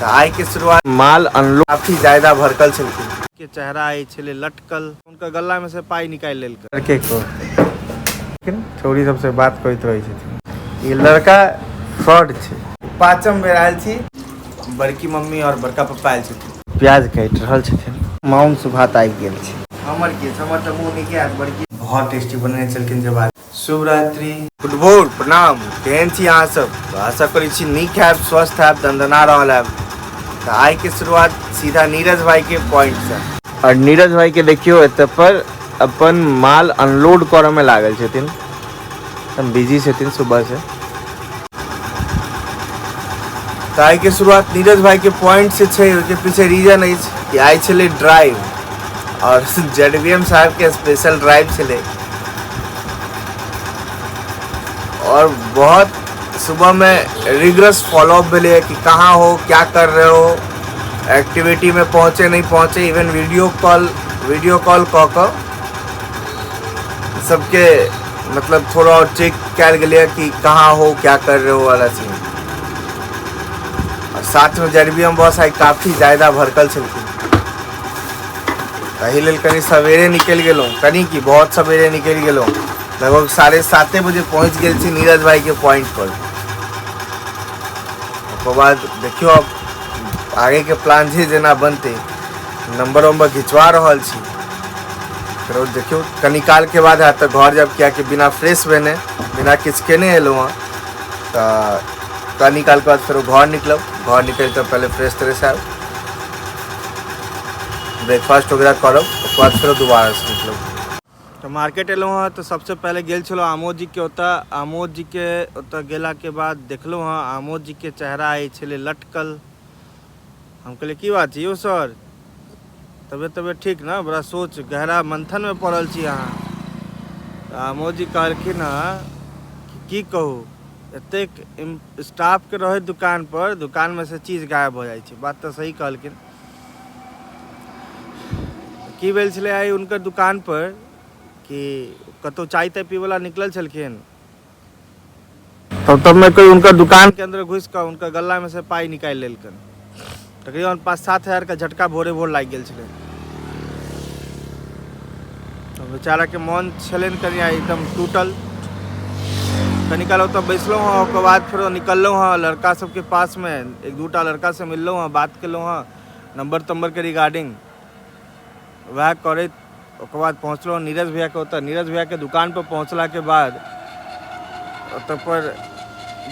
तऽ आइ के शुरुआत माल अनलो काफी ज्यादा भड़कल छलखिन के चेहरा आइ छलै लटकल, हुनकर गला में से पाई निकालि लेलकै। लड़के को लेकिन छौड़ी सबसे बात करैत रहै छथिन। ई लड़का फ्रॉड छै। पाँचम बेर आयल छी, बड़की मम्मी और बड़का पप्पा आयल छथिन। प्याज काटि रहल छथिन। मांस भात आबि गेल छै। हमर की हमर तऽ मुँह नीके आयत। बड़की बहुत टेस्टी बनेने छलखिन जे बात। शुभ रात्रि, गुड भोर, प्रणाम। केहन छी अहाँ सब? तऽ आशा करै छी नीक हैब, स्वस्थ हैब, दनदना रहल हैब। तऽ आइ के शुरुआत सीधा नीरज भाई के पॉइंट से। और नीरज भाई के देखियो एतऽ पर अपन माल अनलोड करऽ में लागल छथिन, एकदम बिजी छथिन सुबह से। तऽ आइ के शुरुआत नीरज भाई के पॉइंट से छै। ओहिके पीछे रीजन अछि कि आइ छलै ड्राइव और जेडबीएम साहब के स्पेशल ड्राइव छलै और बहुत सुबह में रिग्रेस फॉलोअप भेलै कि कहाँ हो, क्या कर रहे हो, एक्टिविटी में पहुँचे नहीं पहुँचे। इवन वीडियो कॉल कऽ कऽ सबके मतलब थोड़ा और चेक कयल गेलै कि कहाँ हो, क्या कर रहे हो वाला सीन। और साथ में जेडबीएम बॉस आइ काफी ज्यादा भड़कल छलखिन, ताहि लेल कनि सवेरे निकलि गेलहुँ। कनि की, बहुत सवेरे निकलि गेलहुँ। लगभग 7:30 बजे पहुँच गेल छी नीरज भाई के पॉइंट पर। ओकर बाद देखियौ अब आगे के प्लान जे जेना बनतै। नंबर वम्बर घिचवा रहल छी। फेरो देखियौ कनि काल के बाद हैत तऽ घर जायब, कियाकि बिना फ्रेश भेने, बिना किछु केने एलहुँ हँ। तऽ कनि काल के बाद फेरो घर निकलब। घर निकलि कऽ पहिले फ्रेश त्रेश हैब, ब्रेकफास्ट वगैरह करब, ओकर बाद फेरो दोबारा से निकलब। तऽ मार्केट एलहुँ हँ तऽ सबसँ पहिले गेल छलहुँ आमोद जीके ओतऽ। आमोद जीके ओतऽ गेलाके बाद देखलहुँ हँ आमोद जीके चेहरा आइ छलै लटकल। हम कहलियै, की बात छै यौ सर, तबियत तबियत ठीक ने? बड़ा सोच गहरा मंथनमे पड़ल छी अहाँ। तऽ आमोद जी कहलखिन हँ कि की कहू, एतेक स्टाफके रहै दुकान पर, दुकानमे से चीज गायब भऽ जाइ छै। बात तऽ सही कहलखिन। की भेल छलै आइ हुनकर दुकान पर कि कतहु चाय ताय पीबैला निकलल छलखिन, तब तबमे कोइ हुनकर दुकानके अन्दर घुसि कऽ हुनकर गल्लामे से पाइ निकालि लेलकनि। तकरीबन 5-7 हजारके झटका भोरे भोर लागि गेल छलै। तऽ बेचाराके मोन छलनि कनि आइ एकदम टूटल। कनि काल ओतऽ बैसलहुँ हँ, ओकर बाद फेरो निकललहुँ हँ। लड़का सबके पासमे एक दूटा लड़कासँ मिललहुँ हँ, बात केलहुँ हँ नम्बर तम्बरके रिगार्डिंग। वएह करैत ओकर बाद पहुँचलहुँ नीरज भैयाके ओतऽ। नीरज भैयाके दुकानपर पहुँचलाके बाद ओतऽ पर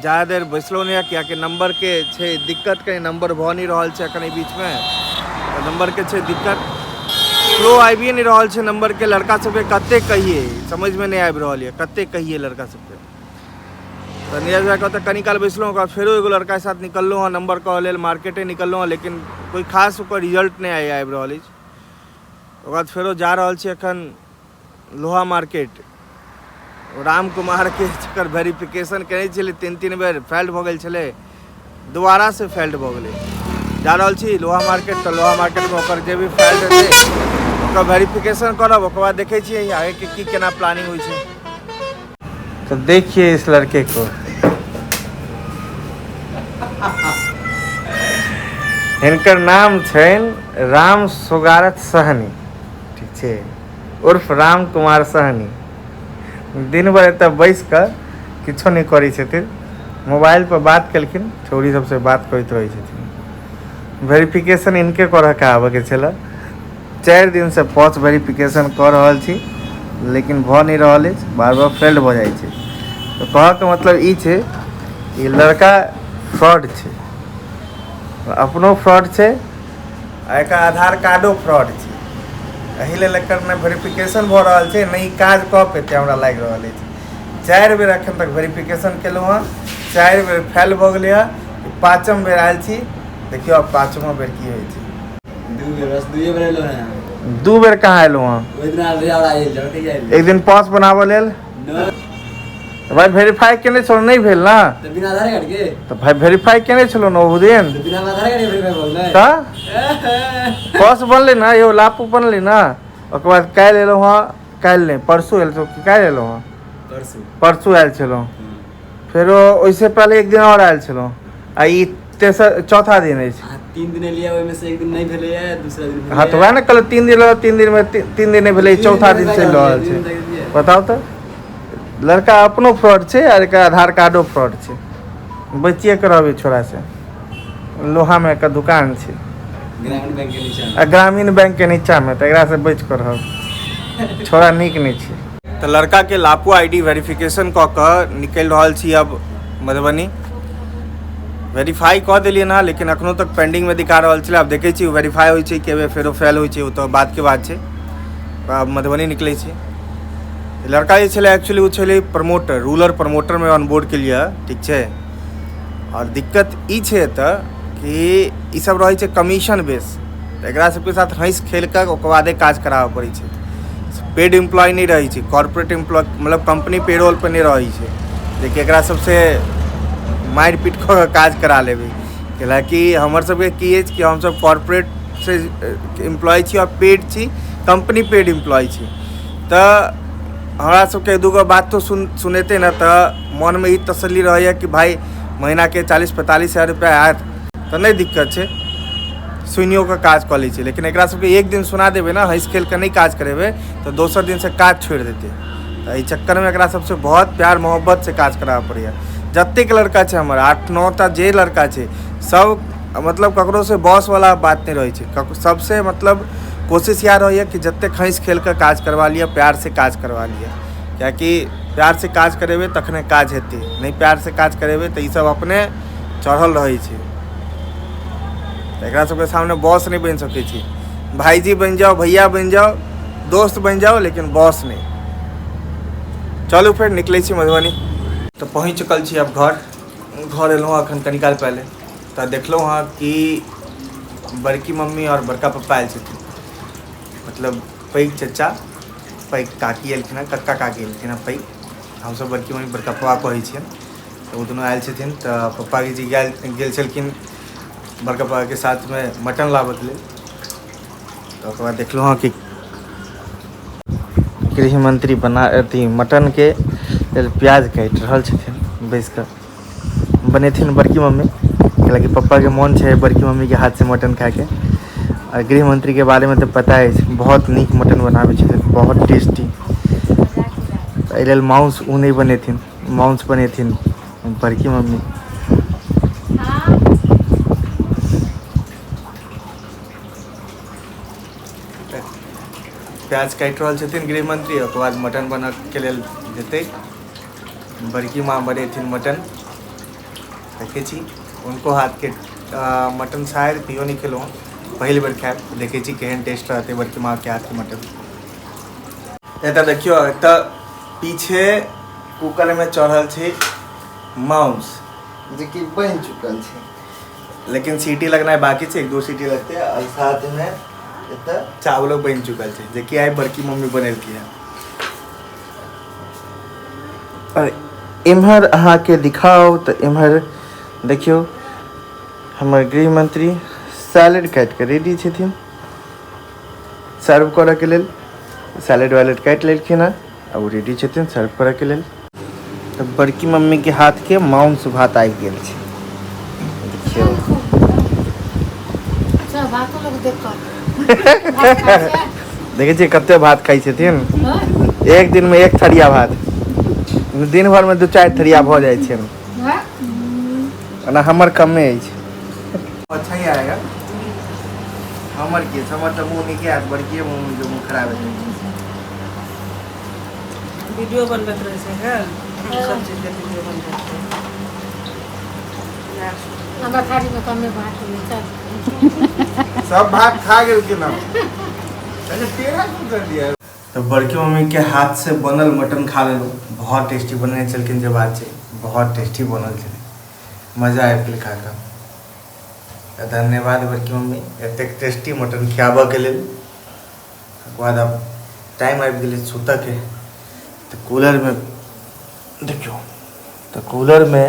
ज्यादा देर बैसलहुँ नहि, कियाकि नम्बरके छै दिक्कत। कनि नम्बर भऽ नहि रहल छै एखन एहि बीचमे, तऽ नम्बरके छै दिक्कत, फ्लो आबिए नहि रहल छै नम्बरके। लड़का सबके कतेक कहियै, समझमे नहि आबि रहल यऽ, कतेक कहियै लड़का सबके। तऽ नीरज भाइके ओतऽ कनि काल बैसलहुँ, ओकर बाद फेरो एगो लड़काके साथ निकललहुँ हँ नम्बर करऽ लेल। मार्केटे निकललहुँ हँ, लेकिन कोइ खास ओकर रिजल्ट नहि आइ आबि रहल अछि। ओकर बाद फेरो जा रहल छी एखन लोहा मार्केट। राम कुमारके जकर वेरिफिकेशन केने छलै, तीन तीन बेर फेल्ड भऽ गेल छलै, दोबारासँ फेल्ड भऽ गेलै। जा रहल छी लोहा मार्केट, तऽ लोहा मार्केटमे ओकर जे भी फेल्ड हेतै ओकर वेरिफिकेशन करब। ओकर बाद देखै छियै आगेके की केना प्लानिंग होइ छै। तो देखिए इस लड़के को, हिनकर नाम छनि राम सोगारथ सहनी, ठीक छै, उर्फ राम कुमार सहनी। दिन भरि एतऽ बैस कऽ किछो नहि करै छथिन। मोबाइल पर बात केलखिन, छौड़ी सबसँ बात करैत रहै छथिन। वेरिफिकेशन इनके करऽके आबऽके छलै। 4 दिनसँ पॉच वेरिफिकेशन कऽ रहल छी, लेकिन भऽ नहि रहल अछि, बार बार फेल्ड भऽ जाइ छै। तऽ कहऽके मतलब ई छै, ई लड़का फ्रॉड छै, अपनो फ्रॉड छै आ एकर आधार कार्डो फ्रॉड छै। एहि लेल एकर नहि वेरिफिकेशन भऽ रहल छै, नहि ई काज कऽ पेतै हमरा लागि रहल अछि। 4 बेर एखन तक वेरिफिकेशन केलहुँ हँ, 4 बेर फेल भऽ गेलै हँ। पाँचम बेर आयल छी, देखियौ आब पाँचमो बेर की होइ छै। दू बेर, बस दुइए बेर एलहुँ हँ। 2 बेर कहाँ एलहुँ हँ? ओहि दिन आयल रही आओर आयल जाउ कहिया एलियै? एक दिन पास बनाबऽ लेल। नहि। तऽ भाइ वेरीफाई केने छलहुँ, नहि भेल ने? तऽ बिना आधार कार्ड के? तऽ भाइ वेरीफाई केने छलहुँ ने ओहू दिन। तऽ बिना आधार कार्ड के वेरीफाई भऽ गेलै? तऽ पास बनलै ने यौ, लापू बनलै ने। ओकर बाद काल्हि एलहुँ हँ, काल्हि नहि, परसू आयल छलहुँ कि काल्हि एलहुँ हँ? परसू। परसू आयल छलहुँ। फेरो ओहिसँ पहिले एक दिन आओर आयल छलहुँ आ ई तेसर चौथा दिन अछि। 3 दिन एलियै, ओहिमे से एक दिन नहि भेलैए, दूसरा दिन भेलैए। हँ तऽ वएह ने कहलहुँ, 3 दिन रहल, 3 दिन में 3 दिन नहि भेलै, तीन चौथा दिन दिन चलि रहल तीन छै। दिन तक एलियै। बताउ तऽ, लड़का अपनो फ्रॉड छै आर एकर आधार कार्डो फ्रॉड छै। बचिए के रहबै छोड़ा से। लोहा में एकर दुकान छै। ग्रामीण बैंक के नीचा। आ ग्रामीण बैंक के नीचा में, तऽ एकरा से बचि कऽ रहब, छोड़ा नीक नहि छै। तऽ लड़का के लापो आईडी वेरिफिकेशन कऽ कऽ निकलि रहल छी अब मधुबनी। वेरीफाई कऽ देलियै हँ, लेकिन अखनो तक पेंडिंग में दिखा रहल छलै। आब देखै छी वेरीफाई होइ छै कि फेरो फेल होइ छै, ओ तऽ बात के बात छै। आब मधुबनी निकलै छी। लड़का जे छलै एक्चुअली ओ छलै प्रमोटर, रूरल प्रमोटर में ऑनबोर्ड के लिए, ठीक छै। और दिक्कत ई छै एतऽ कि ई सब रहै छै कमीशन बेस, तऽ एकरा सबके साथ हँसि खेल कऽ ओकर बादे काज कराबऽ पड़ै छै। पेड एम्प्लॉय नहि रहै छै, कॉर्पोरेट एम्प्लॉय मतलब कंपनी पेरोल पर नहि रहै छै, जेकि एकरा सबसे मारि पीट कऽ कऽ काज करा लेबै। कैलाकि हमर सबके की अछि कि हमसब कॉर्पोरेट से एम्प्लॉय छी और पेड छी, कंपनी पेड एम्प्लॉय छी। तऽ हमरा सबके दूगो बात तो सुनेतै ने तऽ मनमे ई तसल्ली रहैए कि भाई महीनाके 40-45 हजार रुपया आयत तऽ नहि दिक्कत छै, सुनियो कऽ काज कऽ लै छै। लेकिन एकरा सबके एक दिन सुना देबै ने, हँसि खेल कऽ नहि काज करेबै तऽ दोसर दिनसँ काज छोड़ि देतै। तऽ एहि चक्करमे एकरा सबसँ बहुत प्यार मोहब्बतसँ काज कराबऽ पड़ैए। जतेक लड़का छै हमर 8-9 टा जे लड़का छै सब मतलब ककरोसँ बॉसवला बात नहि रहै छै, सबसँ मतलब कोशिश इएह रहैए कि जतेक हँसि खेल कऽ काज करवा लिअ, प्यारसँ काज करवा लिअ। किएकि प्यारसँ काज करेबै तखने काज हेतै, नहि प्यारसँ काज करेबै तऽ ईसब अपने चढ़ल रहै छै। तऽ एकरा सबके सामने बॉस नहि बनि सकै छी। भाईजी बनि जाओ, भैया बनि जाओ, दोस्त बनि जाओ, लेकिन बॉस नहि। चलू फेर निकलै छी मधुबनी। तऽ पहुँच चुकल छी आब घर। घर एलहुँ अखन कनी काल पहिले, तऽ देखलहुँ हँ कि बड़की मम्मी और बड़का पप्पा आयल छथिन, मतलब पैघ चचा पैघ काकी एलखिन हँ, कक्का काकी एलखिन हँ पैघ। हमसब बड़की मम्मी बड़का पप्पा कहै छियनि। तऽ ओ दुनू आयल छथिन। तऽ पप्पा जी गेल छलखिन बड़का पप्पाके साथमे मटन लाबऽके लेल। तऽ ओकर बाद देखलहुँ हँ कि गृह मंत्री बना अथी मटनके लेल प्याज काटि रहल छथिन बैस कऽ, बनेथिन बड़की मम्मी। कैलाकि पप्पाके मोन छै बड़की मम्मीके हाथसँ मटन खायके। आओर गृह मंत्रीके बारेमे तऽ पता अछि, बहुत नीक मटन बनाबै छथिन, बहुत टेस्टी। एहि लेल माउस ओ नहि बनेथिन, माउस बनेथिन बड़की मम्मी। प्याज काटि रहल छथिन गृह मंत्री, ओकर बाद मटन बनऽके लेल जेतै। बड़की माँ बनेथिन मटन, देखै छी हुनको हाथके मटन शायद कहियो नहि खेलहुँ, पहिल बेर खायब, देखै छी केहन टेस्ट रहतै बड़की माँके हाथके मटन। एतऽ देखियौ, एतऽ पीछे कूकरमे चढ़ल छै माउस जेकि बनि चुकल छै, लेकिन सीटी लगनाइ बाकी छै, 1-2 सीटी लगतै। और साथमे एतऽ चावलो बनि चुकल छै जेकि आइ बड़की मम्मी बनेलकै हँ। और एम्हर अहाँके दिखाओ तऽ एम्हर देखियौ हमर गृह मंत्री सैलेड काटि कऽ रेडी छथिन सर्व करऽके लेल। सैलेड वैलेड काटि लेलखिन हँ आ ओ रेडी छथिन सर्व करऽके लेल। तऽ बड़की मम्मीके हाथके मांस भात आबि गेल छै, देखियौ। देखै छियै कते भात खाइ छथिन एक दिनमे, 1 थरिया भात, दिन भरिमे 2-4 थरिया भऽ जाइ छै। ओना हमर कमे अछि। अच्छा ही आएगा हमर की, हमर तऽ मुँह नीके आयत, बड़कीए मुँह मुँह खराब हेतै। वीडियो बनबैत रहै छै, सब चीजके वीडियो बनबैत रहै। हमरा थारीमे कमे भात छै। सब भात खा गेलखिन हँ। अच्छा टेढ़ा क्यों कर दिया? तऽ बड़की मम्मी के हाथ से बनल मटन खा लेलहुँ, बहुत टेस्टी बनेने छलखिन, जे बात छै बहुत टेस्टी बनल छलै, मजा आबि गेल खा कऽ। तऽ धन्यवाद बड़की मम्मी एतेक टेस्टी मटन खियाबऽके लेल। ओकर बाद आब टाइम आबि गेलै सुतऽके। तऽ कूलरमे देखियौ, तऽ कूलरमे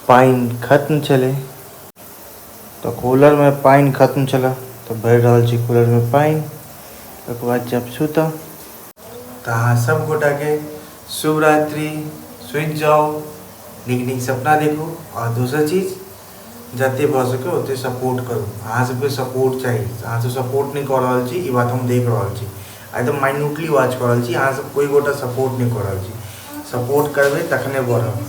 पानि खत्म छलै, तऽ कूलरमे पानि खत्म छलै तऽ भरि रहल छी कूलरमे पानि। ओकर बाद जब सुतऽ। तऽ अहाँ सब गोटाके शुभ रात्रि, सुति जाउ, नीक नीक सपना देखू। और दोसर चीज जते भऽ सके ओते सपोर्ट करू। अहाँ सबके सपोर्ट चाही, अहाँ सब सपोर्ट नहि कऽ रहल छी, ई बात हम देख रहल छी, एकदम माइन्यूटली वॉच कऽ रहल छी। अहाँ सब कोइ गोटा सपोर्ट नहि कऽ रहल छी। सपोर्ट करबै तखने बढ़ब।